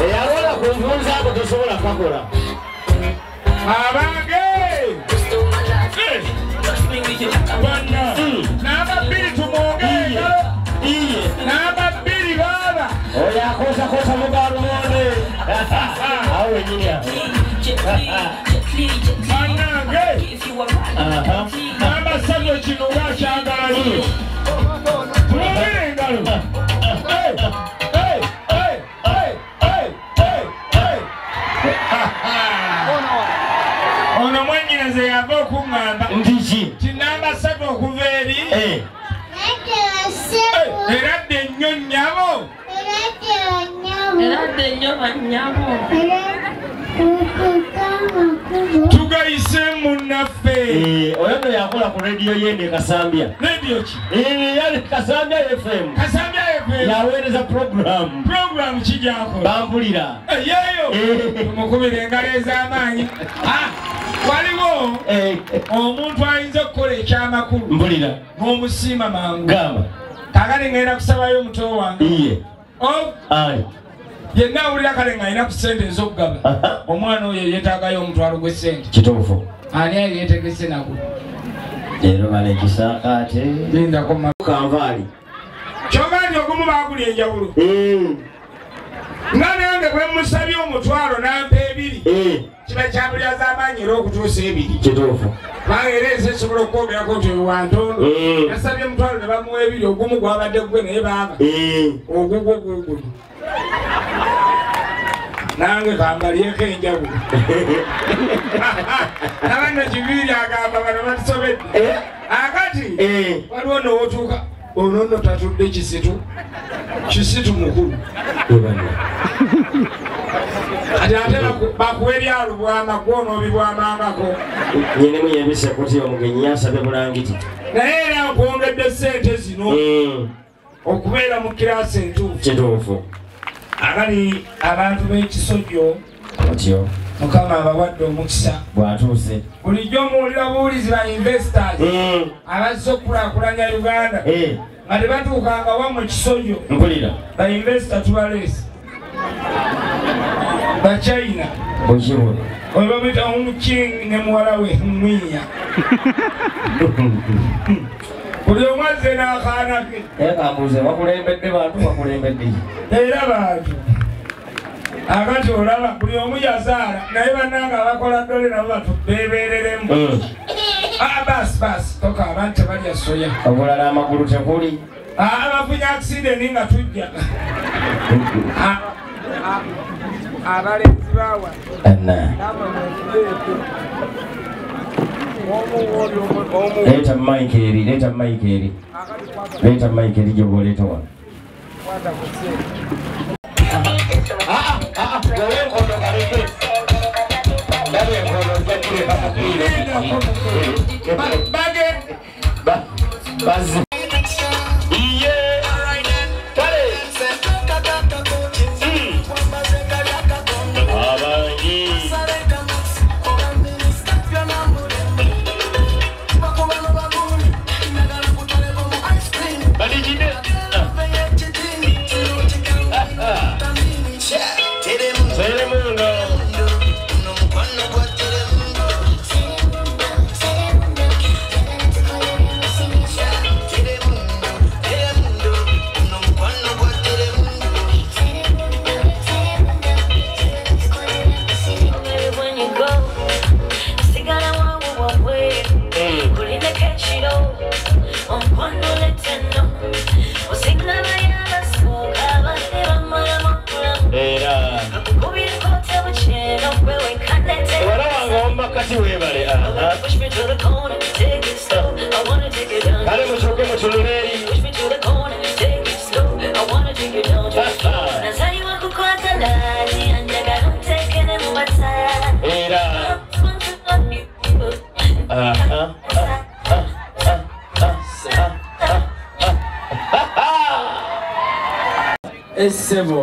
Eyalwala ku nvunza ako tosobola kakola. Abange! Namba 2 tumwongere. Namba 2 baba. Oyo akosa kosa mugalumonde. Awo wennyini awo. Bannange! Namba 3 kino ng'akyagala nnyo. Tumwongere engalo. Ono mwannyinaze yava okuŋŋamba nti ki namba 3 okuva eri eradde nnyo nnyabo. Eradde nnyo bannyabo. Tugayise munnaffe. Oyo nno yakola ku rediyo yende Kasambya. Rediyo ki? Yali Kasambya FM. Kasambya FM. Yaweereza program. Program ki gy'akola? Bampulira. Yeeyo. Tumukubire engalo ez'amaanyi. Waliwo omuntu ayinza okukola ekyamakulu. Mpulira. N'omusiima mangu. Gamba. Kaakati ngenda kusabayo omuto wange. Iye. Yenna awulira kale ng'alina ku ssente ez'okugaba. Omwana oyo yeetaagayo omutwalo gw'essente. Kituufu. Ani ayeetegese nagwo? Leero bano ekisaakaate. Lindako kanvaali. Ky'oba nti ogumu baagula enjawulo. Nga nange bwe mmusabye omutwalo n'ampa 2. Kiba kya bulyazaamaanyi era okutuusa 2. Kituufu. Kubanga era ensi esobola okwogerako nti oyo wa ntondo. Yasabye omutwalo ne bamuwa 2 ogumu gwabadde gwe naye baaba. Ogugwo guguno. Nange kambalyeko enjawulo. Nabanno Kiviiri agamba bano batusobedde. Akati waliwo n'owotuuka ono nno tatudde Kisitu. Kisitu mukulu. Kati ate bakuwa ebyalubwama gw'onoobibwamangako. Nnyinimu yeebisse kuti omugenyi yansabye bulangiti. Naye era nkwongedde ssente zino okubeera mu kiraasi entuufu. Kituufu. Akali abantu b'ekisojjo otyo Mukama abawadde omukisa. Bw'atuuse. Bulijjo muwulira buwulizi ba investors abazze okukulaakulanya Uganda nga tebatuukanga wa mu Kisojjo. Mpulira. Ba investor tubaleese. Ba China. Bukibula. Oyo bamuyita Hong King ne muwala we Mwinya. Buli omu azze n'akaana ke. Naye kambuuze bakulembedde bantu bakulembedde ki? Era bantu. Akati olaba buli omu yazaala naye bannange abakola ddole nabo beebeereremu. Basi basi toka abantu tebalya soya. Obulala amagulu tekuli. Abafunye accident nga tujja. Abalenzi bawa. Leeta mic eri, leeta mic eri. Leeta mic eri gy'oba oleeta wano.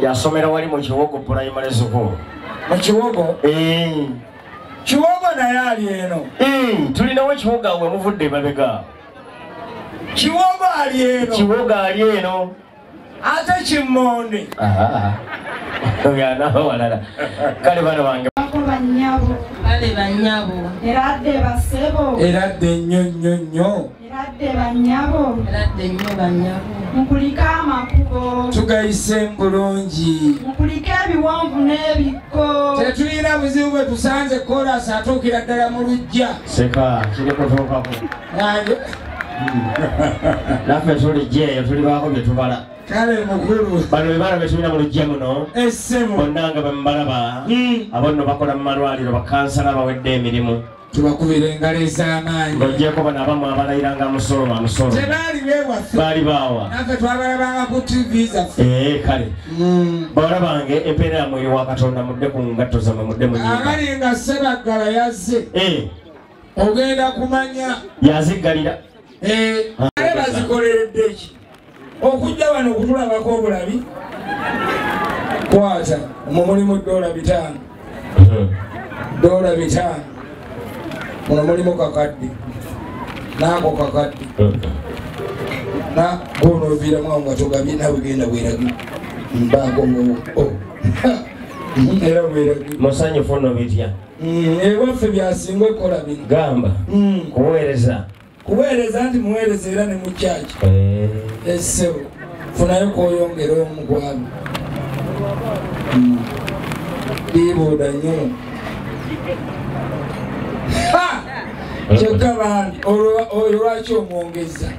Yasomera wali mu Kiwogo Primary School. Mu Kiwogo? Kiwogo naye ali eno. Tulinawo Kiwogo awo muvudde emabega. Kiwogo ali eno. Kiwogo ali eno. Ate kimmonde. Oyo walala. Kale bana bange. Banyabo. Kale banyabo. Eradde basebo. Eradde nnyo nnyo nnyo. Eradde banyabo. Eradde nnyo banyabo. Mukulike amakubo. Tugayise bulungi. Mukulike ebiwonvu n'ebikko. Tetulina buzibu bwe tusanze koolasi atuukira ddala mu luggya. Seka kiri kutuukako. Nange. Naffe tulijja eyo tulibaako bye tubala. Kale mukulu. Bano be baana be tulina mu luggya muno. Essebo. Bonna nga bwe Abo nno bakola mu malwaliro bakansala bawedde emirimu. Tubakubira engalo ez'amaanyi. Ng'oggyeko bano abamu abalayiranga musolo ba musolo. Tebaali beewaffe. Baali baawa. Naffe twabalabanga ku TV zaffe. Kale. Bawala bange empeera yammwe eri wa Katonda mudde ku ngatto zammwe mudde mu nnyumba. Abali nga Ssebaggala yazze. Ogenda kumanya. Yaziggalira. Ate bazikoleredde ki? Okujja wano okutulabako obulabi. Kwata omwo mulimu $5. $5. Muno mulimu kakadde. N'ako kakadde. Na gw'onooviiramu awo nga togabye naawe genda bwerage. Mbaako oh. Era bwerage. Musanyufu nno bitya? Ewaffe byasinga okukola bino. Gamba. Kuweereza. Kuweereza nti muweereza era ne mu kyaki. Essebo. Funayo kw'oyongera omu gwabwe. Bibuuda nnyo. Kyokka bambi oyo lwaki omwongeza?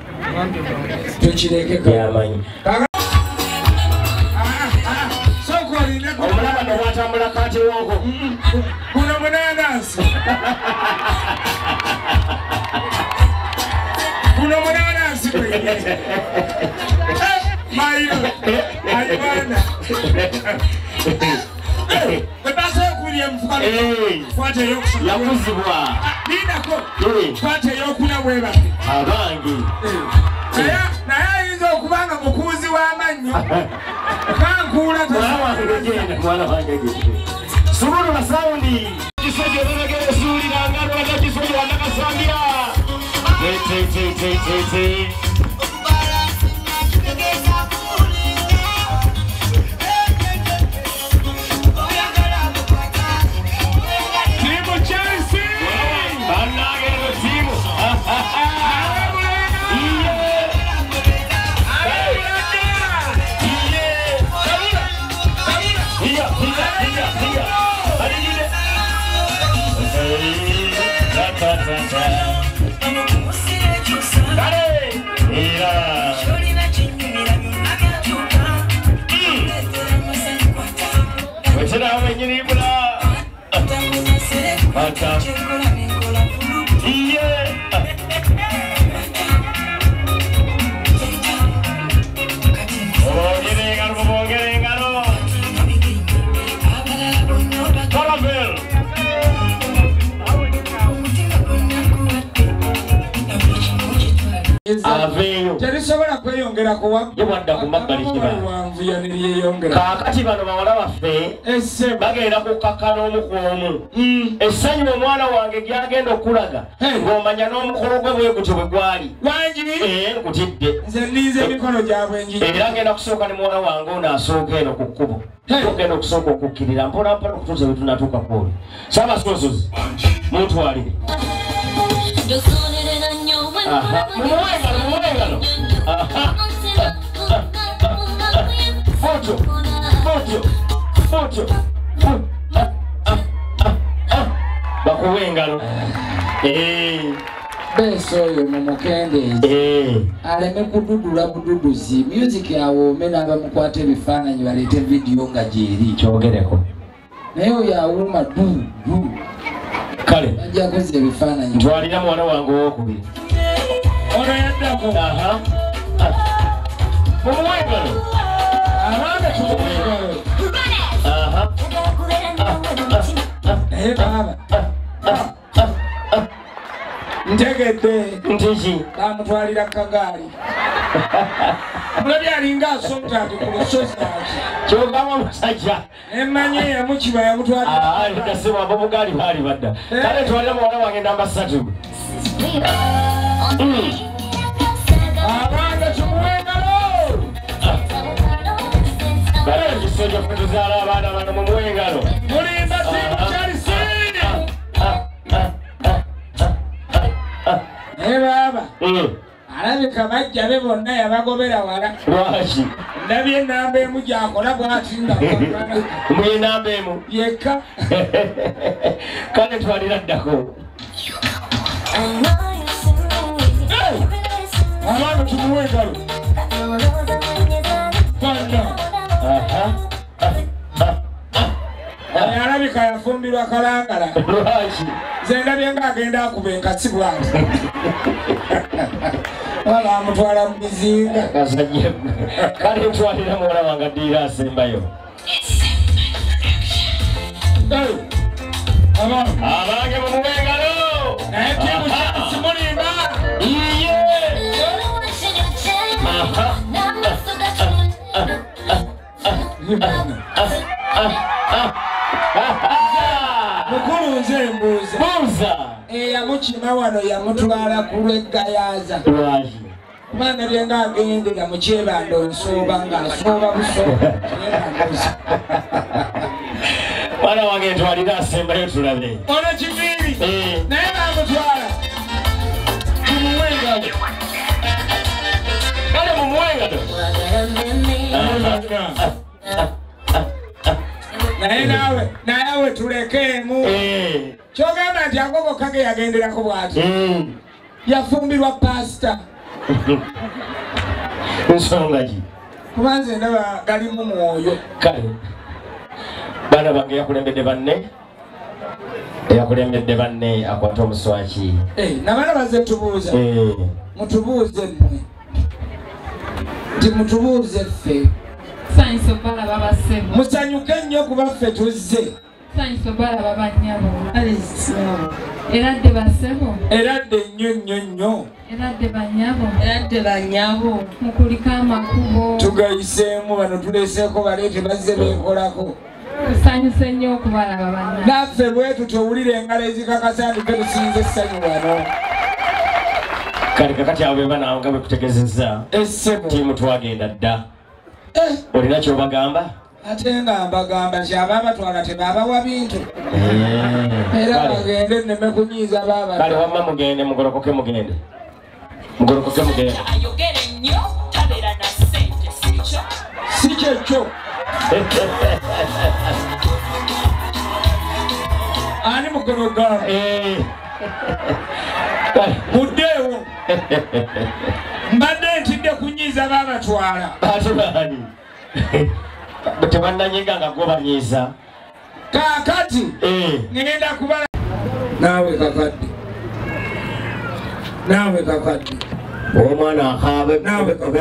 Tukireke. Yamanyi. Sooka olindeko. Omulaba ne bw'atambula kati woko. Guno munanansi. Guno munanansi gwennyini. Mayiru. Ayibanda. Yakuzibwa. Lindako. Kwata ey'okuna bwebake. Abange. Naye ayinza okuba nga mukuuzi w'amannyo. Kankuula Mwana wange genda, mwana wange genda. Sumulula sawundi. Kisojo babagere suulira nga lwaga kisojo wanakasambira. Te te te te te. Terisobola kweyongerako wadda ku mabbali kaakati bano bawala baffe bagenda kukakkana omu ku omu. Essanyu omwana wange gyagenda okulaga ng'omanya n'omukolo gwe bwe gutyo bwe gwali. Wangi? Nkutidde. Nze nninze emikono gyabwe ngi. Era ngenda kusooka ne muwala wange ono asooka eno ku kkubo. Tugenda okusooka okukkirira mpola mpola okutuusa bwe tunatuuka ku olwo. Ssaabasonsozi muntwalire. Mumuwe engalo. Foto, foto, foto. Bakuwe engalo. Beesi oyo mumukendeeze. Aleme kududula bududuzi. Music awoome n'abamukwata ebifaananyi baleete vidiyo nga gyeri. Kyogereko. Naye oyo awuuma du du. Kale. Bajja kwezza ebifaananyi. Ntwalira mwana wange owookubiri. Ono yaddako. Mumuwe engalo. Abange tumuwe engalo. Naye baaba. Ntegedde. Nti ki? Bamutwalira kagaali. Mulabye alinga asonta ati ku lusozi ati. Kyogamba omusajja. Nemmanyi eyamukiba yamutwalira. Ndasema abo bugaali baali badda. Kale twalira muwala wange namba 3. Yazaala abaana bano mumuwe engalo. Mulimba tiimu Chelsea. Naye baaba alabika bajja be bonna yabagobera wala. Lwaki? Ndabye enamba emu gy'akola bw'ati nga Muye namba emu yekka. Kale twalira ddako. Abaana tumuwe engalo. Bonna. Alabika yafumbirwa kalangala. Lwaki? Nze ndabye ng'agenda akuba enkasi bw'ati. Wala amutwala mu bizinga. Kasajja. Kale ntwalira muwala wange addirira asembayo. Abange mumuwe engalo. Naye ttiimu Chelsea mulimba. Iye. Mukulu nze mbuuza. Buuza. Eyamukima wano yamutwala ku lw'eggayaaza. Lwaki? Kuba ndabye ng'agendera mu kyebando nsooba ng'asooba busooba. Mwana wange ntwalira asembayo tulabe. Ono kiviiri. Naye bamutwala. Tumuwe engalo. Kale mumuwe engalo. Naye naawe tulekeemu. Kyogamba nti agogo kage yagenderako bw'ati. Yafumbirwa pasita. Nsonga ki? Kuba nze ndaba galimu mwoyo. Kale baana bange yakulembedde banne. Yakulembedde banne akwata omuswaki. Nabaana bazze tubuuza. Mutubuuze mmwe. Nti mutubuuze ffe. Nsanyuse obalaba bassebo. Musanyuke nnyo kuba ffe tuzze. Nsanyuse obalaba bannyabo. Era dde bassebo. Era dde nnyo nnyo nnyo. Era dde bannyabo. Era dde bannyabo. Mukuliko amakubo. Tugayiseemu bano tuleeseeko baleete bazze beekolako. Tusanyuse nnyo okubalaba bannange. Naffe bwe tutyo owulira engalo ezikakasa nti ffe tusinze essanyu wano. Kale kakati abo be bana nga bwe kutegeezezza. Essebo. Ttiimu twagenda dda. Olina ky'obagamba? Ate nga mbagamba nti abaabatwala tebabawa bintu. Era bagende nneme kunyiiza baabatwala. Kale wamma mugende mugolokoke mugende. Mugolokoke mugende. Ayogere nnyo tabeera na ssente si kyo? Si kyekyo. Ani mukono gamba? Muddeewo. Mbadde ntidde kunyiiza baabatwala. Ate baani? Tebannanyiga nga gwe banyiiza. Kaakati ngenda kubala. Naawe kakadde. Naawe kakadde. Omwana akaaba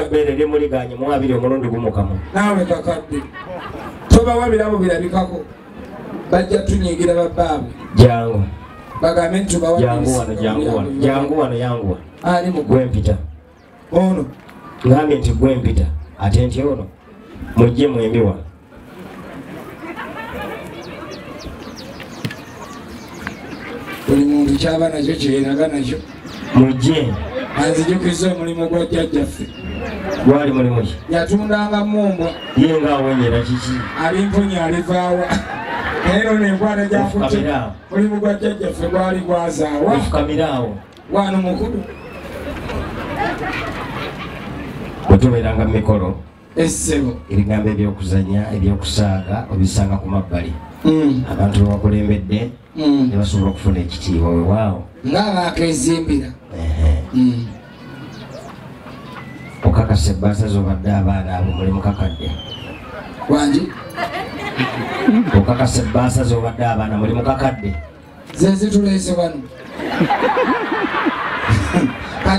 ebbeere limuliganye mu abiri omulundi gumu kamu. Naawe kakadde. Tobawa birabo birabikako. Bajja tunyiigira babbaabwe. Jangu. Bagambe nti tubawa. Jangu wano, jangu wano. Jangu wano, yangu wano. Ani mukulu? Gwe mpita. Ono. Ngambye nti gwe mpita. Ate nti ono. Mujje mwembi wano. Buli muntu kyaba nakyo kyeraga nakyo. Mujje. Anzijukiza omulimu gwa jjajjaffe. Gwali mulimu ki? Yatundanga mumbwa. Ye ng'awenyera kiki? Alimpunya alivaawa. Naye ono enkwata gy'akutte. Omulimu gwa jjajjaffe gwali gwazaawa. Ofukamira awo. Wano mukulu. Bwe tubeeranga mu mikolo. Essebo. Ebigambo eby'okuzannya, ebyokusaaga obisanga ku mabbali. Abantu be bakulembedde ne basobola okufuna ekitiibwa weewaawo. Ng'abaakeezimbira. Okakasa ebbaasa z'obadde abaana abo muli mukakadde. Wangi? Okakasa ebbaasa z'obadde abaana muli mukakadde. Ze zituleese wano.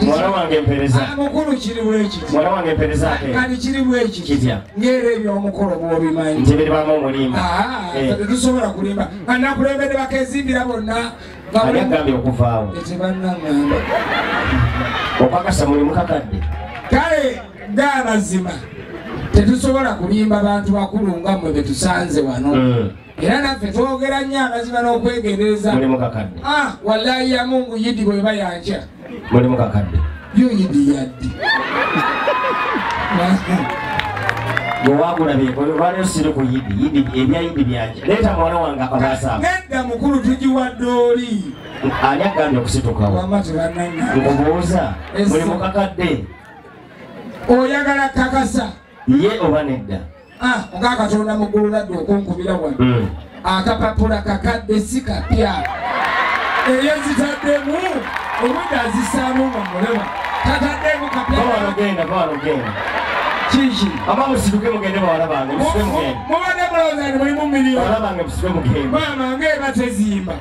Muwala wange mpeereza. Mukulu kiri bwe kiti. Muwala wange mpeereza ate. Kati kiri bwe kiti. Kitya? Ng'era eby'omukolo bw'obimanyi. Nti biribamu omulimba. Tetusobola kulimba. Anakulembedde bakeezimbira bonna. Ani agambye okuvaawo? Tebannaŋŋamba. Okakasa muli mukakadde. Kale ng'amazima tetusobola kulimba bantu bakulu nga mmwe be tusanze wano. Era naffe twogera nnyo amazima n'okwegendereza. Muli mukakadde. Wallahi ya Mungu yidi bw'eba yankya. Muli mukakadde. Yo yidi yaddi. Bwewagulabye olwaleero siri ku yidi yidi ebya yidi byajja. Leeta muwala wange akabaasa. Nedda mukulu tugiwadde oli. Ani agambye okusitukawo? Wamma tebannange. Nkubuuza muli mukakadde. Oyagala kakasa. Ye oba nedda? Ah, nga Katonda muggulu ladde okunkubira wano. Akapapula kakadde si kapya. Eyo zitaddemu obudde azissaamu nga mulema. Tataddemu kapya. Bawala ogenda. Kiki? Ama musituke mugende bawala bange, musituke mugende. Mubadde mulowooza nti mulimu miliyoni. Bawala bange musituke mugende. Maama ng'eba tezimba.